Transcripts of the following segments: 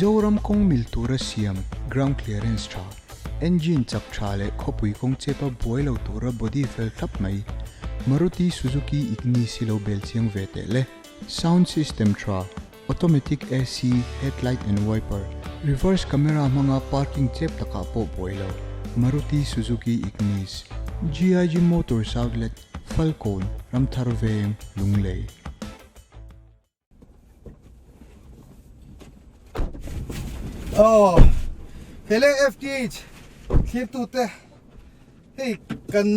Mizoram kawng mil tura siam ground clearance tha, engine chak tha leh khawpui kawng chepa buai lo tura body fel thlap mai Maruti Suzuki Ignis hi lo bel chiang ve teh le. Sound system tha, automatic AC, headlight and wiper, reverse camera hmanga parking chep takah pawh buai lo Maruti Suzuki Ignis, GIG Motors Outlet, Falkawn, Ramthar Veng, Lunglei. Aw hele FTH thlirtute hei kan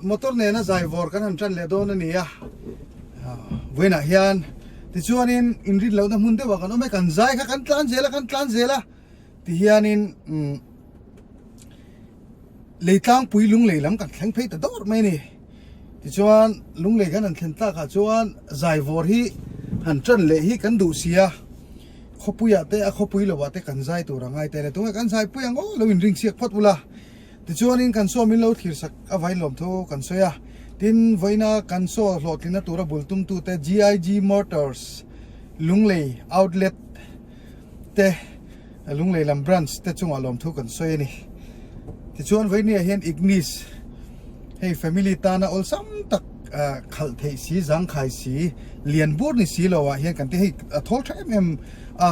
motor nena zai vawr kan han tan leh dawn a ni a vawiinah hian tichuanin inrin lohna hmun deuhah kan awm e kan zai kha kan tlan zel a kan tlan zel a tihianin Leitlangpui lunglei lam kan thleng phei ta dawr mai a ni. Tichuan lunglei kan han thlen tlakah chuan zaivawr hi han tan leh hi kan duh si a, khawpuiah te a khawpui lovah te kan zai tur a ngai tel a, tunge kan zaipui ang aw lo inringchhiak phawt ula. Tichuanin kan saw min lo thlir sak a vailawm tho kan sawi a, tin vawiina kan saw hlawhtlinna tura bul tumtute GIG Motors Lunglei Outlet te Lunglei lam branch te chungah lawmthu kan sawi a ni. Tichuan vawinia hian Ignis hei family tana awlsam tak khalh theih si zangkhai si lian bur ni si lo ah hian kan ti hei a thawl tha em em a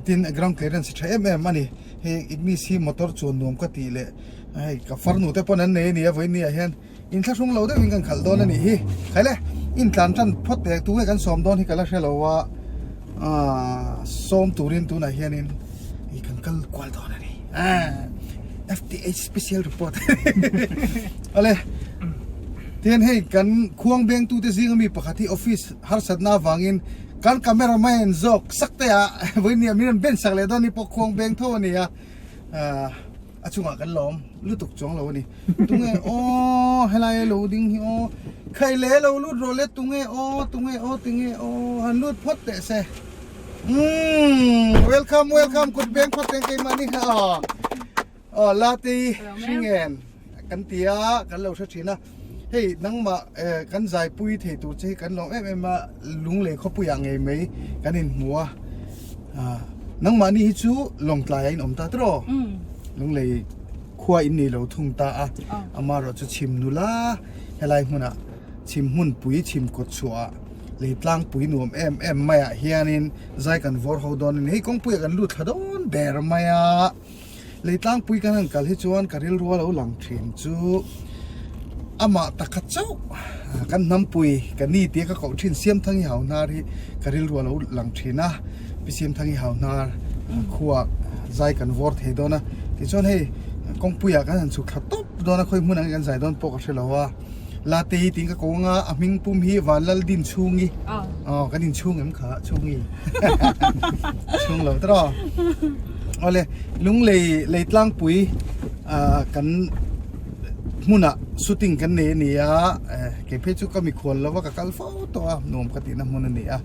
tin ground clearance tha em em a ni. Hei Ignis hi motor chuan nuam ka tih leh hei ka farnu te pawn an nei a ni a vawinia hian inthlahrung lo deuhin kan khalh dawn a nih hi. Khai le, intlan tan phawt teh tunge kan sawm dawn hi ka la hre lo a, aaa sawm turin tunah hianin ih kan kal kual dawn a ni. Aaa FTH special report Awle, tihian hei kan khuang bengtute zinga mi pakhat hi office harsatna avangin kan cameraman zawk sak te ah vawinia min rawn ben sak leh dawn ni pawh khuang beng tho a ni a, aaa a chungah kan lawm lutuk chuang lo a ni. Tunge aw helai a lo ding hi aw khai le lo lut rawh le tunge aw tunge aw tinge aw han lut phawt teh se umm welcome welcome kut beng phawt teh keimahni kha aw aw lati hringen kan ti a kan lo hre thin a hei nangmah eh kan zaipui thei tur che hi kan lawm em em a lunglei khawpuiah ngei mai kan inhmu a ah nangmahni hi chu lawngtlai ah in awm ta tiraw lunglei Khua in nei lo thung ta a, amaherawhchu chhim nula helai hmunah chhim hmunpui chhim kawt chhuahah lei tlangpui nuam em em maiah hianin zai kan vawr ho dawn a ni. Hei kawngpuiah kan lut thla dawn ber mai a, lei tlangpui kan han kal hi chuan ka rilru a lo lang thin chu amah taka chauh kan hnampui ka ni tia ka koh thin Siamthangi Hauhnar hi ka rilru a lo lang thin a. Pi Siamthangi Hauhnar khuaa zai kan vawr thei dawn a, tichuan hei kawngpuiah kan han chhuk thla tawp dawn a, khawi hmun ang kan zai dawn pawh ka hre lo a, Latei tiin ka ko anga a hming pum hi Vanlaldin Chhungi aw kan inchhung em kha Chhungi chhung lo tawh awle Lunglei Leitlangpui ah kan hmunah shooting kan nei a ni a, kei phei chu ka mikhual lova ka kal fo tawh a nuam ka tihna hmun a ni a.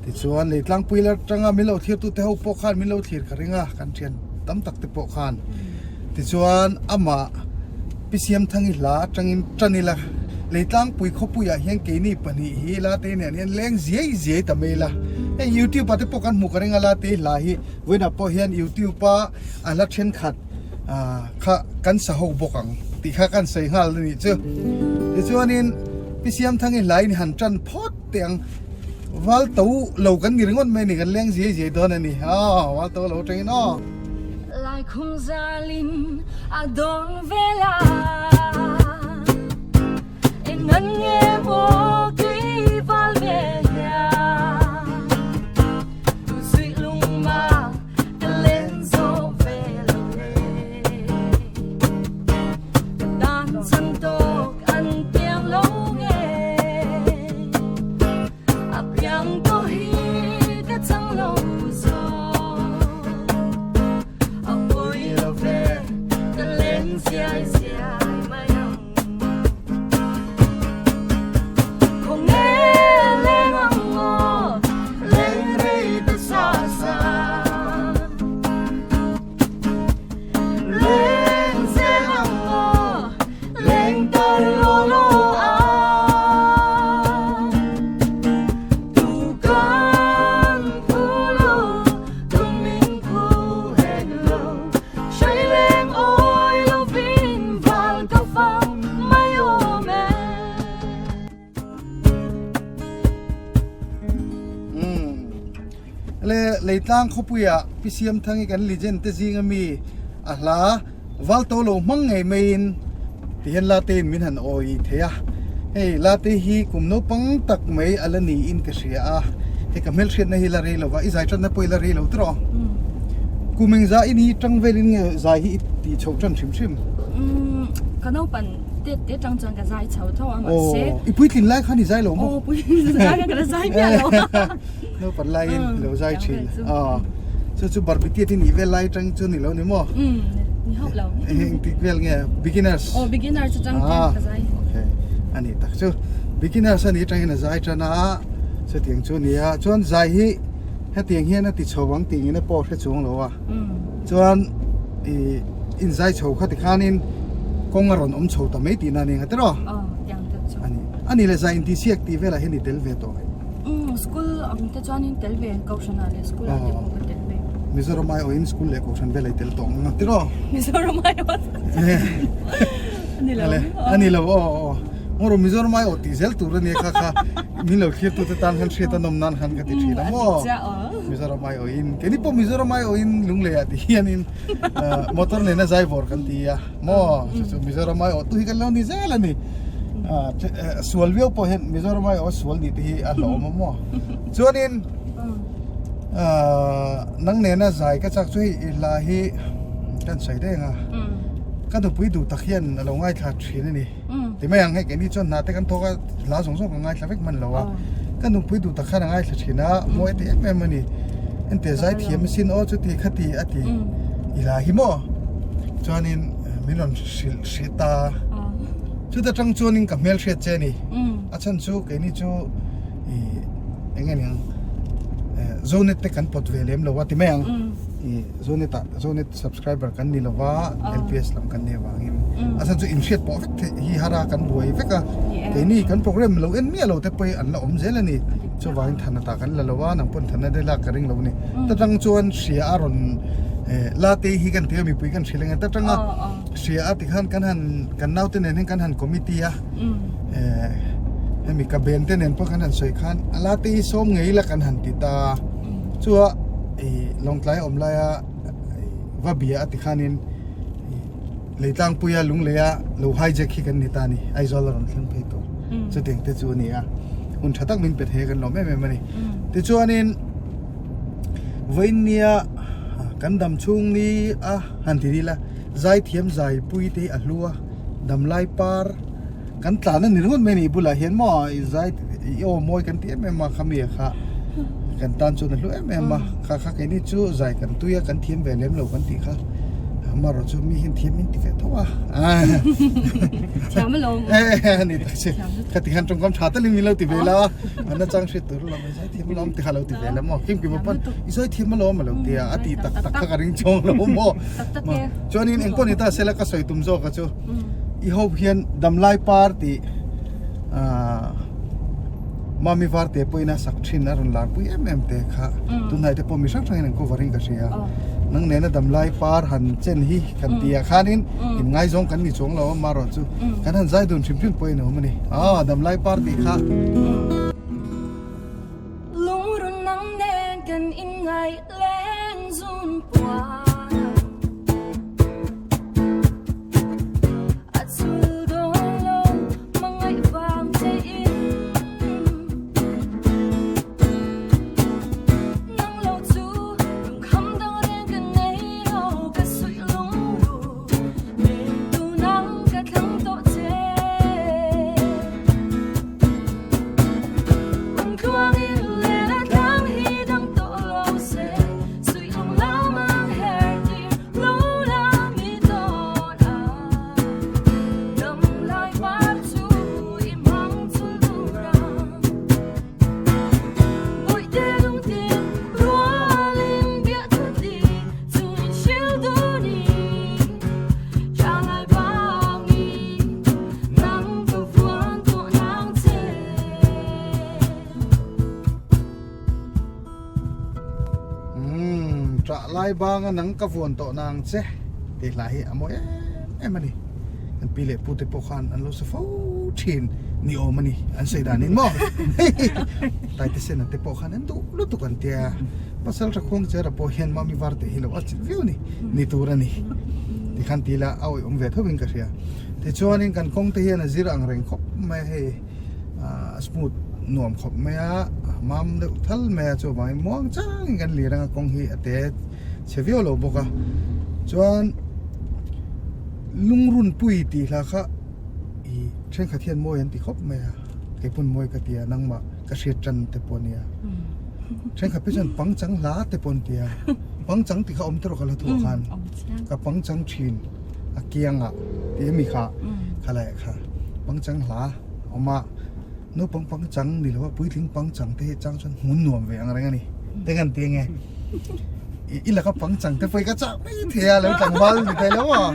Tichuan lei tlangpui la atanga min lo thlir tute ho pawh khan min lo thlir ka ring a, kan thian tam tak te pawh khan. Tichuan amah Pi Siamthangi hla atangin tan ila, lei tlangpui khawpuiah hian keini pahnih hi Latei nen hian leng ziai ziai ta mai ila. Hei YouTube ah te pawh kan hmuh ka ring a Latei hla hi vawiinah pawh hian YouTube a a hla thenkhat kha kan sa ho bawk ang tih kha kan sawi nghal a nih chu. Tichuanin Pi Siamthangi hla in han tan phawt teh ang. Val to lo kan ni ringawt mai a ni, kan leng ziai ziai dawn a ni. Aw, val to lo atangin aw. Laikhum zalin a dawn vel a, eng an nge maw tui val ve hian, tu suih lung ma ka len zo ve lo le, ka tan chan tawk an piang lo nge. A piang tawh hi ka chang lo zo A pawi lo ve ka leng ziai ziai mai ang Khaw Leitlang khawpuia Pi Siamthangi kan legend te zinga mi a hla val to lo hmang ngei maiin tihian Late in min han awi thei a. Hei Late hi kum naupang tak mai a la niin ka hria a, hei ka hmelhriatna hi la rei lo va, i zai tanna pawh i la rei lo tawh. Kum engzah i ni tang velin nge zai hi i tih chhoh tan hrim hrim? Ka naupan tet te tang chuan ka zai chho tho a mahse. Aw, i puitlin lai khan i zai lo maw? Aw, puitlin lai khan ka la zai miah lo. Naupan laiin i lo zai thin. Aw, chu chu barbecue te nih vel lai tang chu ni lo ni maw? Umm, ni hauh lo. Engtik vel nge? Beginners? Aw, beginners atang ten ka zai. Okay, a ni tak chu. Beginners a nih atangin a zai tan a, chutiang chu a ni a. Chuan zai hi hetiang hian a ti chho ang tih ngin a pawh hre chuang lo a. Chuan i inzai chho kha tikhanin kawng a rawn awm chho ta mai tihna a ni ang a tiraw? Aw, tiang deuh chu. A ni. A ni le zai intihsiak tih velah hian i tel ve tawh. Umm school ang te chuanin tel ve Kohhran ah leh school ah te pawh ka tel ve. Mizoram aiawhin school leh Kohhran vel a i tel tawh ang a tiraw? Mizoram aiawh a ni lo. A ni lo aw aw. Ngawr Mizoram aiawh tih zel tur a nia kha kha min lo thlir tu te tan khan hriat a nawm nan khan ka ti thin a maw. Mizoram aiawhin keini pawh Mizoram aiawhin Lunglei ah ti hianin motor nena zai vawr kan ti a maw chu chu Mizoram aiawh tu hi kan lo ni zel a ni. Sual viau pawh hian Mizoram aiawh sual nih te hi a hlauhawm a maw. Chuanin nang nena zai ka chak chu hei i hla hi kan sawi reng a ka nupui duh tak hian a lo ngaithla thin a ni. Ti mai ang hei keini chuan hna te kan thawk a hla zawng zawng ka ngaithla vek hman lo a ka nupui duh tak khan a ngaithla thin a mawi ti em em a ni ente zai thiam asin aw chuti khati a ti i hla hi maw chuanin min rawn hrilh hrih ta chuta tang chuanin ka hmel hriat che a ni a chhan chu keini chu ih eng nge niang zonet te kan pawt ve lem lo a ti mai ang ih zonet ah zonet subscriber kan ni lova LPS lam kan nih avangin a chhan chu inhriat pawh vek theih hi har a kan buai vek a keini kan program lo en miah lo te pawh hi an la awm zel a ni chuvangin than ata kan la lo a nang pawn than a la ka ring lo a ni ta tang chuan hria a rawn la te hi kan tia mipui kan hrilh ang e ta tanga hria a tikhan kan han kan naute nen hian kan han committee a hemi ka ben te nen pawh kan han sawi khan a la te hi sawm ngei la kan han ti ta chua lawngtlai awm laia va bia a ti khanin Leitlangpuia Lungleia lo hijack hi kan ni ta a ni Aizawl a rawn thleng phei tur chutiang te chu a ni a hun tha tak min pe thei a kan lawm em em a ni tichuanin vawiinnia kan dam chhung ni a han ti dil a zaithiam zaipui te hi a hlu a damlai par Kan tlan a ni ringawt mai a ni bulah hian maw i zai i aw mawi kan ti em em a khami a kha kan tan chuan a hlu em em a kha kha keini chu zai kan tui a kan thiam ve lem lo kan tih kha amaherawh chu mi hian thiam min ti ve tho a thiam alawm a ni tak che khati khan tawngkam tha talin min lo ti ve la a nachang hriat tur alawm i zai thiam alawm ti kha lo ti ve la maw kim kim pawn i zai thiam alawm a lo ti a a ti tak tak kha ka ring chawng lo maw chuanin engpawh ni ta sela ka sawi tum zawk a chu I ho hian damlai par tih ahh mami var te pawhin a sak thin a rawn lar pui em em te kha tunhnai te pawh mi hrang hrangin an cover in ka hria nang nena damlai par han chen hi kan tih ah khanin in ngaizawng kan ni chuang lo a marawh chu kan han zai dun hrim hrim pawhin a awm a ni aw damlai par tih kha. Lungrun nang nen kan inngaih leng zun puan. Umm ṭah lai banga nang ka vuan tawh nang che tih hla hi a mawi em em a ni. Kan pi leh pu te pawh khan an lo sa fo thin ni awm a ni an sawi danin maw Taitesena te pawh khan an duh lutuk an tia pasal tha khuang chera pawh hian mami var teh hi lo a chilh viau ni ni tur a ni tikhan ti ila a awih awm ve tho in ka hria tichuanin kan kawng te hian a zir ang reng khawp mai a hei a smooth nuam khawp mai a mam deuh thal mai a chuvangin muang changin kan lir anga kawng hi a te chhe viau lo bawk a chuan lungrunpui tih hla kha ih thenkhat hian mawi an ti khawp mai a keipawn mawi ka ti a nangmah ka hriat tan te pawh a nia thenkhat phei chuan pangchang hla te pawh an ti a pangchang tih kha awm tawh ka la thuah khan ka pangchang thin a kiangah tih ami kha khalai ah kha pangchang hla a awm a naupang pangchang ni lo a puitling pangchang te hi chang chuan hmun nuam ve ang reng a ni te kan ti ange i laka pangchang te pawh hi ka chak mai thei a lo tlangval ni thei lo maw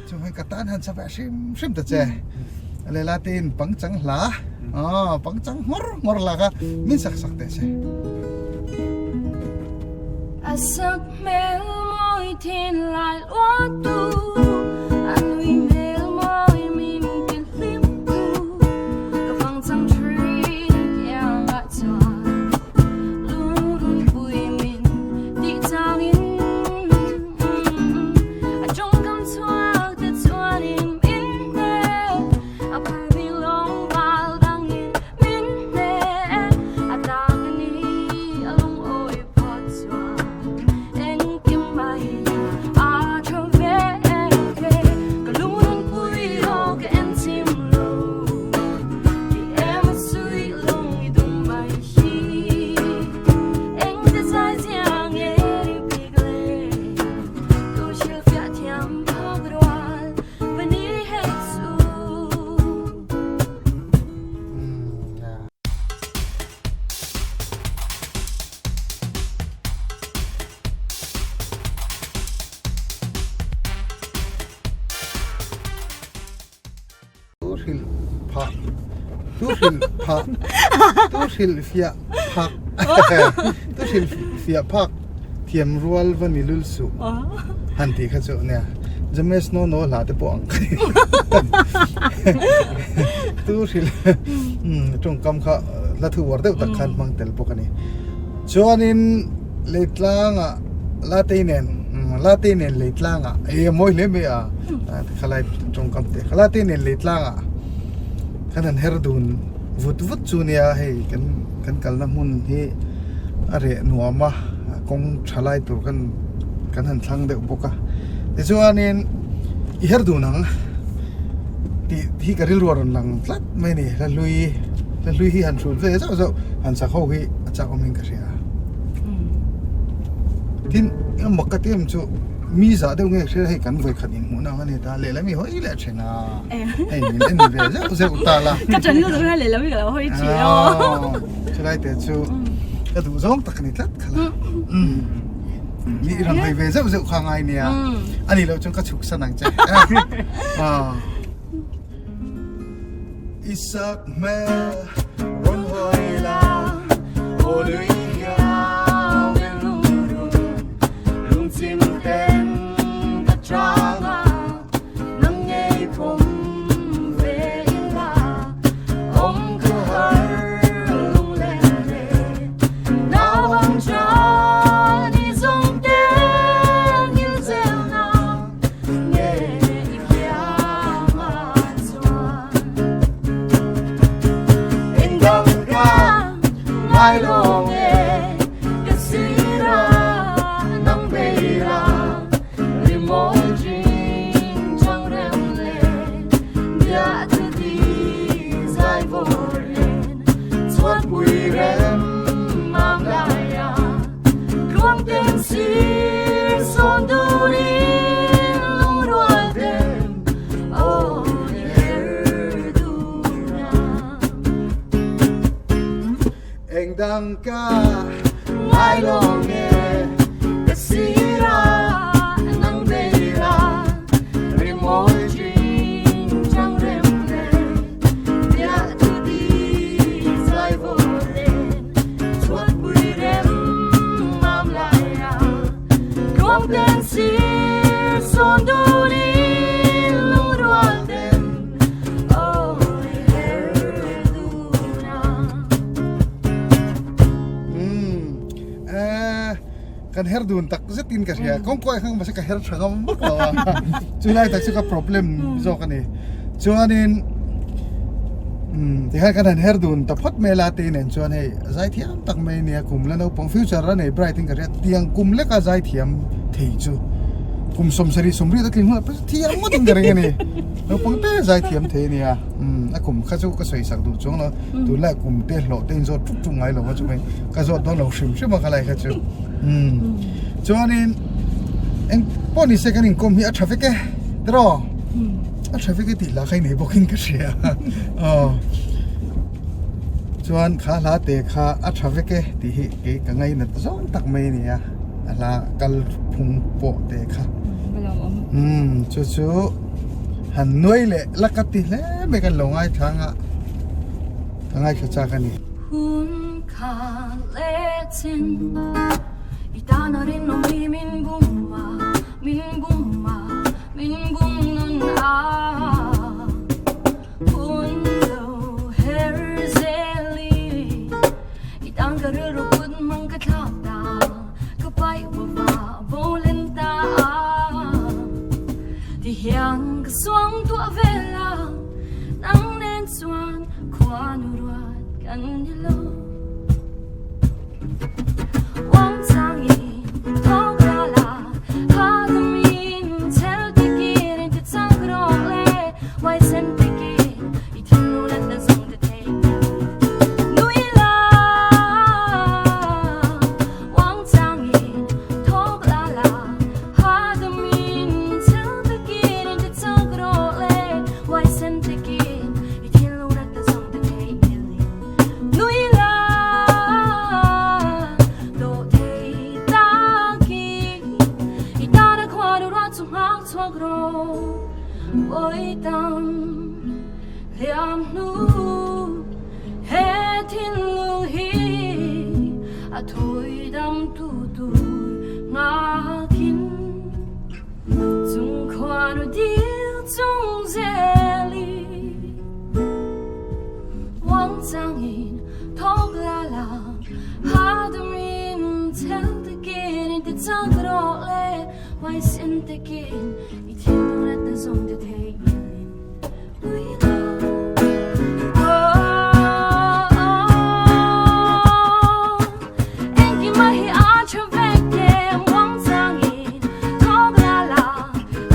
chuan ka tan han chawp hrim hrim ta che a lehla te in pangchang hla aw pangchang ngawr ngawr la kha min sak sak teh se. A sak hmel mawi thin lai luat tu a nui hmel mawi min ti hlim tu ka pangchang thin kiang ah chuan lungrun pui min tih chang in A tawngkam chhuak te chuanin min hne A phar bik lawng val dangin min hne A tak a ni a lungawi phawt chuan Engkim mai a tha ve ve Ka lungrun pui aw ka en chim lo Ti em a suih lung i dum mai hi Engte zai zia nge ni bik le Tu hrilh fiah thiam phak rual va ni hek chu. Tu hrilh phah tu hrilh phah tu hrilh fiah phak tu hrilh fiah phak thiam rual va ni lul suh han tih kha chu nia James no no hla te pawh ang kha tu hrilh tawngkam kha hla thu uar deuh tak khan hmang tel bawk a ni chuanin leitlangah Latei nen Latei nen leitlangah e a mawi hle mai a khalai tawngkam te kha Latei nen leitlangah khan han her dun vut vut chu nia hei kan kan kalna hmun hi a reh nuam a kawng tha lai tur kan kan han thlang deuh bawk a tichuanin i her dun ang tih hi ka rilru a rawn lang tlat mai a ni hla hlui hla hlui hi han hrut ve zauh zauh han sak ho hi a chak awmin ka hria. Tin emaw ka ti em chu mi zah deuh nge hria hei kan vawi khat inhmuhna ang a ni ta lehlam i hawi leh thin a hei min en ve zeuh zeuh ta la ka ṭan lutuk hian lehlam i ka lo hawi thin aw chulai te chu ka duh zawng tak a ni tlat khala mi i rawn hawi ve zeuh zeuh kha ngai nia a nih loh chuan ka chhuk san ang che Isak hmel rawn hawi la aw lui hiau in lungrun lungchim ten ka chang a nang ngei pawm ve ila awm ka har lunglen le naupang cha ni zawng te ngil zel na nge i kiang a chuan Engdang ka ngai lo nge ka sira nang beira rimawi jing chang rem le bia chu ti zai vor len chuan pui rem mang lai a tluang ten sir sawn durin lungrual ten aw her duna. Eng dang ka ngai lo nge ka sira nang beira rimawi jing chang rem le bia chu ti zai vor len chuan pui rem mam lai a tluang ten sir sawn dunin lungrual ten aw her. Kan her dun tak zetin ka hria. Kawngkawi kha mahse ka her tha ngam vak lo a. Chulai tak chu ka problem zawk a ni. Chuanin tikhan kan han her dun ta phawt mai la tei nen chuan hei zaithiam tak mai a nia kum la naupang future a nei bright in ka hria tiang kum leka zaithiam thei chu kum sawmsarih sawmriat a tling hunah pawh thiam ngawt in ka ring a ni. Naupang te zaithiam thei a nia. A kum kha chu ka sawi sak duh chuang lo. Tunlai kum te hlawh te in zawt tuk tuk ngai lo a chumi ka zawt dawn lo hrim hrim a ka lai kha chu. Chuanin eng pawh ni se kan inkawm hi a tha vek e tiraw? A tha vek e tih lah kha i nei bawkin ka hria. Aw chuan kha hla te kha a tha vek e tih hi kei ka ngainat zawng tak mai a ni a, a hla kal phung pawh te kha. Chu chu han nuai leh la ka ti hle mai kan lo ngaithla ang a, ka ngaithla chak a ni. Hun kha leh chin i tana rinawm hi min bum a, min bum a, min bum nun a. Hun lo her zel i, i tan ka rilru kut hmang ka thlak ta, ka paih bawva bo len ta a. Ti hian ka suang tuah vel a, nang nen chuan khuanu ruat kan ni lo. Uang changin thawk la la, ha dumin chel tikin in ti chang rawh le, huaisen tikin i thinlung natna zawng te thei nui la. Uang changin thawk la la, ha dumin chel tikin in ti chang rawh le, huaisen tikin i thinlung natna zawng te thei nui la. Dawh thei takin i tana khuanu ruah chu nghak chhuak rawh, vawi tam hliam hnu he thinlung hi a thawi dam tu tur nghakin chung khuanu dil chung zeli Uang changin thawk la la, ha dumin chel takin in ti chang rawh le, huaisen takin i thinlung natna zawng te theihnghilhin nui la. Engkim a hi a tha vek em, uang changin thawk la la,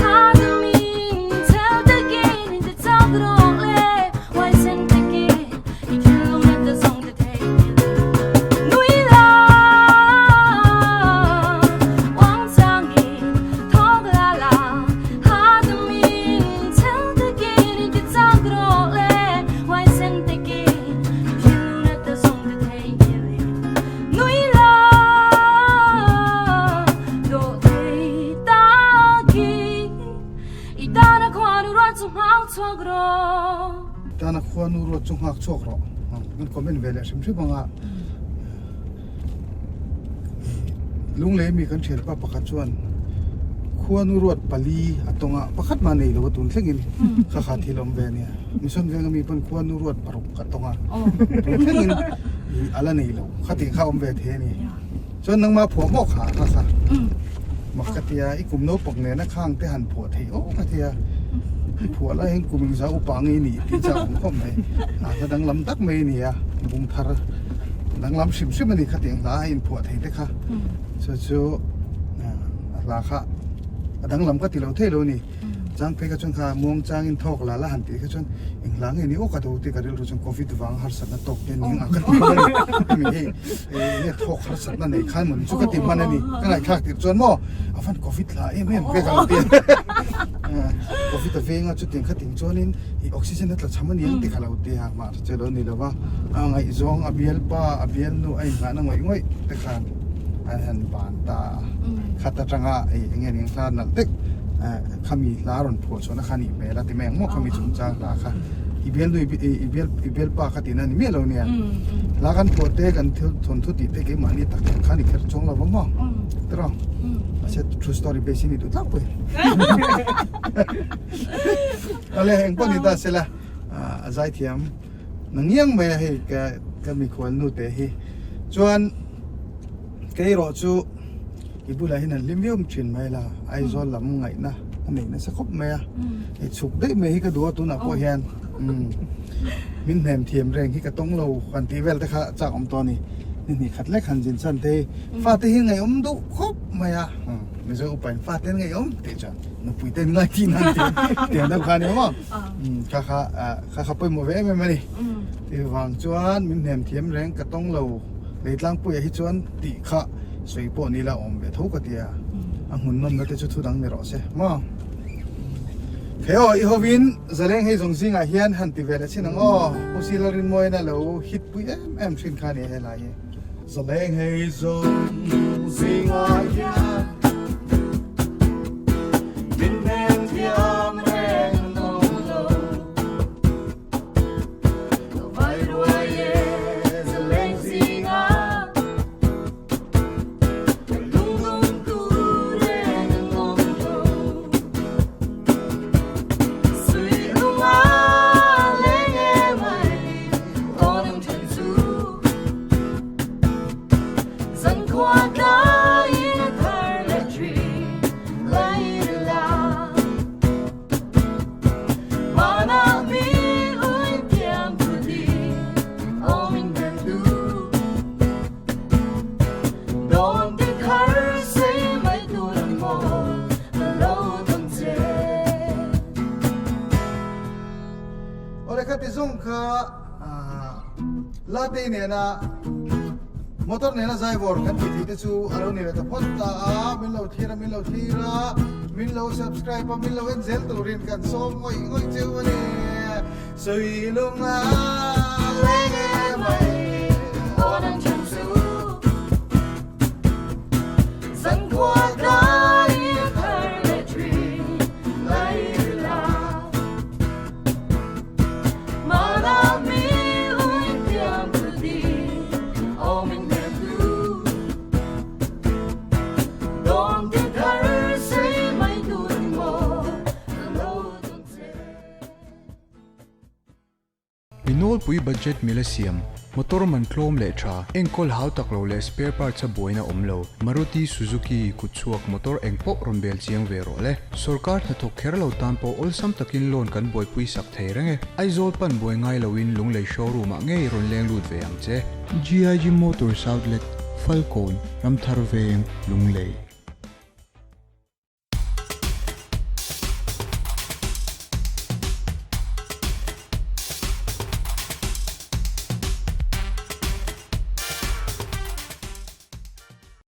ha dumin chel takin in ti chang rawh le, huaisen takin i thinlung natna zawng te theihnghilhin nui la. Uang changin thawk la la, ha dumin chel takin in ti chang rawh le, huaisen takin i thinlung natna zawng te theihnghilhin nui la. Dawh thei takin i tana khuanu ruat chu nghak chhuak rawh. Tana khuanu ruat chu nghak chhuak rawh. Kan comment ve leh hrim hrim anga Lunglei mi kan thianpa pakhat chuan khuanu ruat pali a tawnga pakhat mah nei lo a tun thlengin kha kha thil awm ve a nia. Mission venga mi pawn khuanu ruat paruk a tawnga tun thlengin a la nei lo kha tih kha awm ve thei a ni. Chuan nangmah phuah maw kha kha kha mak ka tia i kum naupang nena khang te han phuah thei aw ka tia i phuah lai hian kum engzah upa nge i nih tih chak awm khawp mai a hla danglam tak mai a ni a bung thar danglam hrim hrim a ni khatiang hla a inphuah thei te kha chu chu a hla kha a danglam ka ti lo thei lo a ni. Chang phei kha chuan kha muang changin thawk la la han tih kha chuan eng hla nge ni aw ka do tih ka rilru chuan covid vang harsatna tawk te ni ang ka ti hman a ni hemi hei enge thawk harsatna nei khan mawni chu ka ti hman a ni ka ngaihthlak tirh chuan maw a van covid hla em em ve ka lo ti a covid a venga chutiang kha ting chuanin i oxygen a tla cham a ni ang tih ka lo ti a mahse chu lo ni lo va a ngaihzawng a bialpa a bialnu a inngahna ngawih ngawih te khan an han ban ta a khat atanga enge ni ang hla nalh deuh Khami hla rawn phuah chhuahna kha nih hmel a ti mai ang maw khami chungchang hla kha i bial nui i bial i bialpa kha tihna a ni miah lo nia hla kan phuah te kan thil thawnthu tih te keimahni tak tak kha ni kher chuang lo va maw tiraw mahse true story base hi ni duh tlangpui ale engpawh ni ta sela a zaithiam na ngiang mai a hei ka ka mikhual nu te hi chuan kei erawh chu. I bulah hian an hlim viau thin mai la, Aizawl lam ngaihna a nei nasa khawp mai a, hei chhuk daih mai hi ka duh a tunah pawh hian min hnem thiam reng hi ka tawng lo han tih vel te kha chak awm tawh a ni, ni hnih khat lek han zin chhan te hi fate hi ngaihawm duh khawp mai a, Mizo upa in fate an ngaihawm tih chuan nupui te an ngai tih nan tih deuh kha a ni maw, kha kha kha kha pawimawh ve em em a ni, chuvang chuan min hnem thiam reng ka tawng lo. Leitlangpuiah hi chuan tih kha sawi pawh ni la awm ve tho ka ti a, a hmun nawmna te chu thu dang ni rawh se maw? He aw i hovin Zaleng hei zawng zingah hian han ti ve leh chin ang aw, Pu Sila Rinmawiin a lo hit pui em em thin kha a ni a helai hi. Zaleng hei zawng zingah hian min hnem thiam reng an awm lo. Awle khati zawng kha Latei nena motor nena zaivawr kan tih theih te chu a lo ni leh ta phawt ta a, min lo thlir a min lo thlir a. Min lo subscribe a, min lo en zel turin kan sawm ngawih ngawih cheu a ni. Sawi lung a leng em mai. Aw nang chhan chu zan khua tlai a thar leh thin lai la. Mana mi ui thiam tu di aw min hnem tu. Mi nawlpui budget mila siam, motor man tlawm leh tha, enkawl hau tak lo leh spare parts a buaina awm lo, Maruti Suzuki kutchhuak motor eng pawh rawn bel chiang ve rawh le. Sorkar hnathawk kher lo tan pawh awlsam takin loan kan buaipui sak thei reng e. Aizawl pan buai ngai loin Lunglei showroom ah ngei rawn leng lut ve ang che. GIG Motors Outlet, Falkawn, Ramthar Veng, Lunglei.